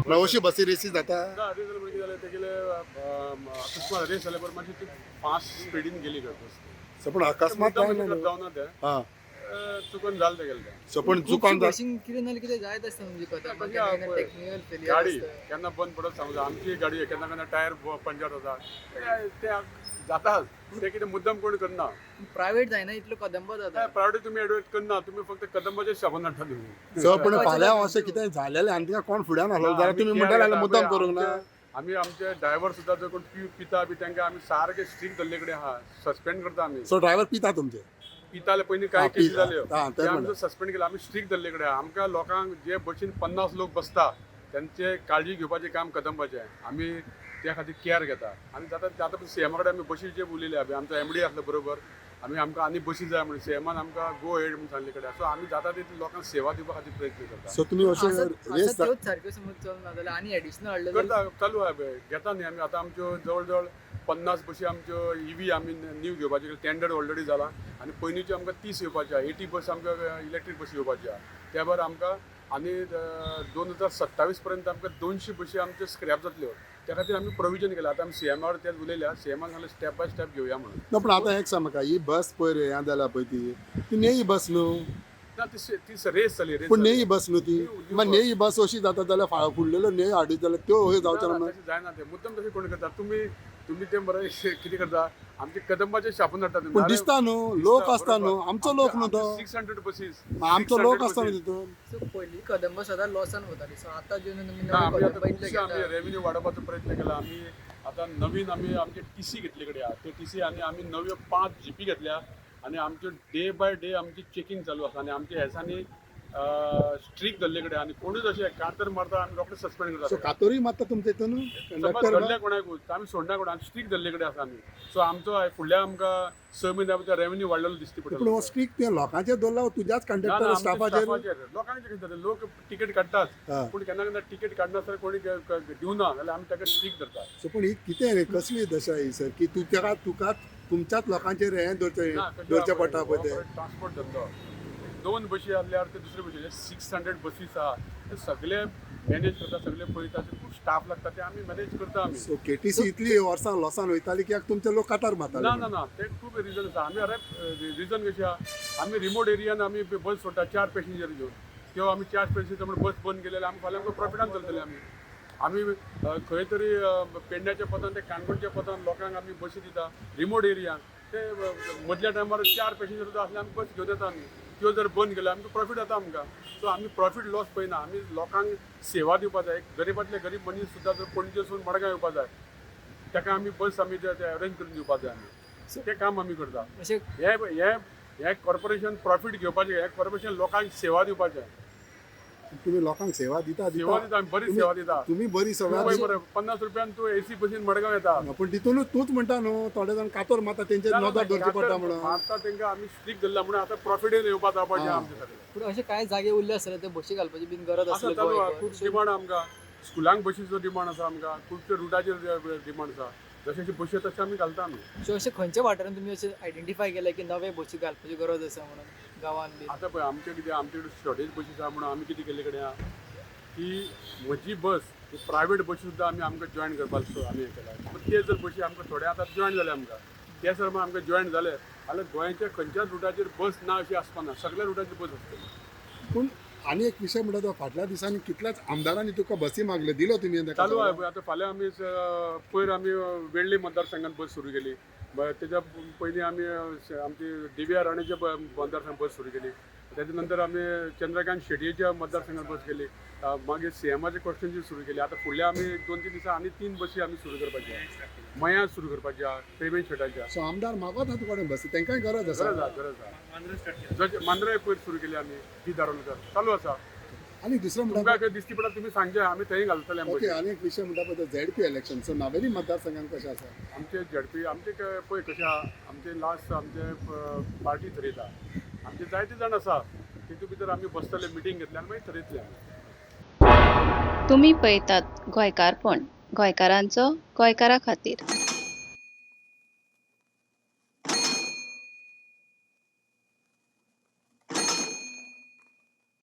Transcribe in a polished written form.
म्हळ्यार अशी बसी रेसी जाता. ना, रेस जालें म्हणजे कितें जालें, तेगेले अकस्मात रेस जाले बरोबर मातशी ती फास्ट स्पिडीन गेली खंय बस. सो पूण अकस्मात मुद्दाम जायना अशें न्हू. जावना तें. चुकून जालें तेगेलें तें. सो पूण चुकोन बशींक कितें ना कितें जायत आसता, म्हणजे कदंबा कशें आहा पळय, टेक्निकल फेलियर गाडी आसता. केन्ना बंद पडत सांगू, आमची गाडी केन्ना केन्ना टायर पंक्चर जाता, ते जाताच ते, कितें मुद्दम कोण करना. प्रायव्हेट जायना इतलो कदंबा जाता. प्रायव्हेट तुमी एडवर्ट करना, तुमी फक्त कदंबाचे शाबून हाडटा तुमी. सो पूण फाल्यां अशें कितें जालेलें आनी तिका कोण फुड्यान हाडलो जाल्यार तुमी म्हणटा जाल्यार मुद्दम करूंक ना. आमी आमचे ड्रायव्हर सुद्दां जर कोण पिता बी, तांकां आमी सारके स्ट्रीक धरले कडेन आहा, सस्पेंड करता आमी. सो ड्रायव्हर पिता तुमचे? पिताले पयलीं कांय केसी जाल्यो, तेच ते म्हणटा. आमचो सस्पेंड केला आमी, स्ट्रीक धरले कडेन आहा. आमकां लोकांक जे बशीन 50 लोक बसता त्यांचे काळजी घेवपाचें काम कदंबाचें, आमी त्या खातीर केअर घेता. आनी जाता आतां सीएमा कडेन आमी बशीचेर उलयले, आमी आमचो एमडी आसलो बरोबर, आमी आमकां आनी बशी जाय म्हणून सीएमान आमकां गो हेड म्हणून सांगले कडेन. सो आमी जाता तितले लोकांक सेवा दिवपा खातीर प्रयत्न करता. सो तुमी अशें रेस आसत त्योच सारक्यो समज चलना जाल्यार आनी एडिशनल हाडले जाल्यार? करता, चालू आहा पळय, घेता न्ही आमी. आतां आमच्यो जवळ जवळ 50 बशी आमच्यो इवी आमी न्यू घेवपाच्यो, टेंडर ऑलरेडी जाला आनी पयलींच्यो आमकां 30 येवपाच्यो आहा, 80 बस आमकां इलेक्ट्रीक बशी येवपाच्यो आहा. त्या भायर आमकां आनी 2027 पर्यंत आमकां 200 बशी आमच्यो स्क्रॅप जातल्यो, त्या खातीर आमी प्रोविजन केलां. आतां आमी सीएमार तेच उलयल्या, सीएमान सांगलें स्टेप बाय स्टेप घेवया म्हणून. ना, पूण आतां एक सांग म्हाका, ही बस पयर हें जाल्या पळय ती, ती नेयी बस न्हू? ना, ती ती रेस जाली, रेस. पूण नेयी बस न्हू ती. मागीर नेयी बस अशी जाता जाल्यार फुडलेलो नेय हाडीत जाल्यार त्यो अश्यो जावच्यो ना? तशें जायना तें, मुद्दम तशें कोण करता? तुमी तुमी ते बरें कितें करता, आमचे कदंबाचे छापून हाडटा तुमी. पूण दिसता न्हू, लोक आसता न्हू, आमचो लोक न्हू तो. 600 बसीस. आमचो लोक आसता न्हू तितून. सो पयलीं कदंबा सदां लॉसान वताली, सो आतां जेन्ना तुमी ना, नवे आमी आतां कदंबा इतले खुबशे आमी घेता, रेवेन्यू वाडोवपाचो प्रयत्न केला. आमी आतां नवीन आमी आमचे टीसी घेतले कडेन आहा ते टीसी आनी आमी नव्यो 5 जीपी घेतल्या आनी आमच्यो डे बाय डे आमची चेकिंग चालू आसा आनी आमच्या हेसांनी स्ट्रीक धरले कडेन आनी कोणूच अशें कातर मारता आमी रोखडे सस्पेंड सो करता. कातोरूय मारता तुमचे हितून समज कंडक्टर? धरल्या कोणाकूच आमी सोडना कोण, आमी स्ट्रीक धरले कडेन आसा आमी. सो आमचो फुडल्या आमकां 6 म्हयन्या भितर रेवेन्यू वाडलेलो दिसती पूण हो पडटलो. स्ट्रीक ते लोकांचेर दवरला वो तुज्याच ना, ना, कंडक्टर आमच्या स्टाफाचेर? स्टाफाचेर. लोकांचे कितें जाता, लोक तिकेट काडटात, पूण केन्ना केन्ना तिकेट काडनासतना कोणी दिवना जाल्यार आमी ताका स्ट्रीक धरता. सो पूण ही कितें रे, कसली दशा ही सर, की तूं तेका तुका तुमच्याच लोकांचेर हें दवरचें ना, कशें दवरचें आहा पडटा पळय, पळय तें. हो ट्रान्सपोर्ट धंदो, 2 बशी आसल्यार ते दुसरे बशी 600 बसीस आहा, ते सगळे मॅनेज करता, सगळे पळयता, ते खूब स्टाफ लागता, ते आमी मॅनेज करता आमी. सो केटीसी इतली वर्सां लॉसान वयताली कित्याक तुमचे लोक कातार मारताले? ना ना ना, ते खूब रिजन आसा. आमी अरे रिजन कशें आहा, आमी रिमोट एरियान आमी बस सोडटा 4 पॅसेंजर घेवन, त्यो आमी 4 पॅसेंजर म्हणून बस बंद केले आमी फाल्यां आमकां प्रॉफिटान चलतले आमी. आमी खंय तरी पेडण्याच्या पतान ते काणकोणच्या पतान लोकांक आमी बशी दिता रिमोट एरियान, ते मदल्या टायमार 4 पॅसेंजर सुद्दां आसले आमी बस घेवन येता आमी, त्यो जर बंद केल्यो आमकां प्रॉफीट जाता आमकां. सो आमी प्रॉफीट लॉस पळयना, आमी लोकांक सेवा दिवपा जाय. एक गरिबांतले गरीब मनीस सुद्दां जर पणजेसून मडगांव येवपा जाय, ताका आमी बस आमी ते अरेंज करून दिवपा जाय आमी, तें काम आमी करता. अशें हे हे हे कॉर्पोरेशन प्रॉफीट घेवपाचें, हे कॉर्पोरेशन लोकांक सेवा दिवपाचें. तुमी लोकांक सेवा दिता? सेवा दिता. दिता आमी, बरी सेवा दिता. तुमी बरी सेवा पळय बरें, 50 रुपयान तूं एसी बसीन मडगांव येता. पूण तितूनच तूंच म्हणटा न्हू थोडे जाण कातोर मारता, तेंचेर नदर दवरची पडटा म्हणून. मारता तांकां आमी स्ट्रीक धरला म्हणून आतां प्रॉफिटूय येवपा जावपाचें आमचें सगळें. पूण अशे कांय जागे उरले आसतले ते बशी घालपाची बीन गरज आसा, आसली चालू आहा, गोंयभर. खूब डिमांड आमकां स्कुलांक बशीचो डिमांड आसा, आमकां खुबशे रुटाचेर डिमांड आसा, जशे जशे बशी तशे आमी घालता आमी. सो अशे खंयच्या वाठारांत तुमी अशें आयडेंटिफाय केलें की नवे बशी घालपाची गरज आसा म्हणून गांवांत बी? आतां पळय आमचें कितें, आमचे कडेन शॉर्टेज बशी आसा म्हणून आमी कितें केल्ले कडेन आहा की म्हजी बस ही प्रायवेट बशी सुद्दां आमी आमकां जॉयन करपाक सो आमी हें केलां. पूण ते जर बशी आमकां थोडे आतां जॉयन जाले आमकां, ते सर आमकां जॉयन जाले जाल्यार गोंयच्या खंयच्याच रुटाचेर बस ना अशी आसपा ना, सगळ्या रुटाचेर बस आसतली. पूण आनी एक विशय म्हणटा तो फाटल्या दिसांनी कितल्याच आमदारांनी तुका बसी मागले, दिलो तुमी ताका? चालू आहे. आतां फाल्यां आमी पयर आमी वेळ्ळी मतदारसंघात बस सुरू केली, तेच्या पयलीं आमी आमची दिव्या राणेच्या मतदारसंघात बस सुरू केली, तेच्या नंतर आमी चंद्रकांत शेटयेच्या मतदारसंघात बस केली, मागीर सीएमाच्या क्वेश्चनची सुरू केली. आतां फुडल्या आमी 2-3 दिसां आनी 3 बसी आमी सुरू करपाची आहा, मयां सुरू करपाची आहा, प्रेमेन शेटाच्या. सो आमदार मागता तुका कडेन बसी, तांकांय गरज आसा. गरज आहा, गरज आहा. जशें मांद्रे पयर सुरू केली आमी, ती दारोलकर चालू आसा. आनी दुसरें म्हणटा तुमकां खंय दिसती पडटा तुमी सांगचें, आमी थंय घालतले आमी ओके बशी. आनी एक विशय म्हणटा पळय, झेडपी इलेक्शन, सो नावेली मतदारसंघात कशें आसा? आमचे झेडपी आमचे पळय कशें आहा, आमचे लास्ट आमचे पार्टी थरयता, आमचे जायते जाण आसा तितून भितर आमी बसतले, मिटींग घेतले आनी मागीर थरयतले आमी. तुमी पळयतात गोंयकारपण, गोंयकारांचो गोंयकारा खातीर.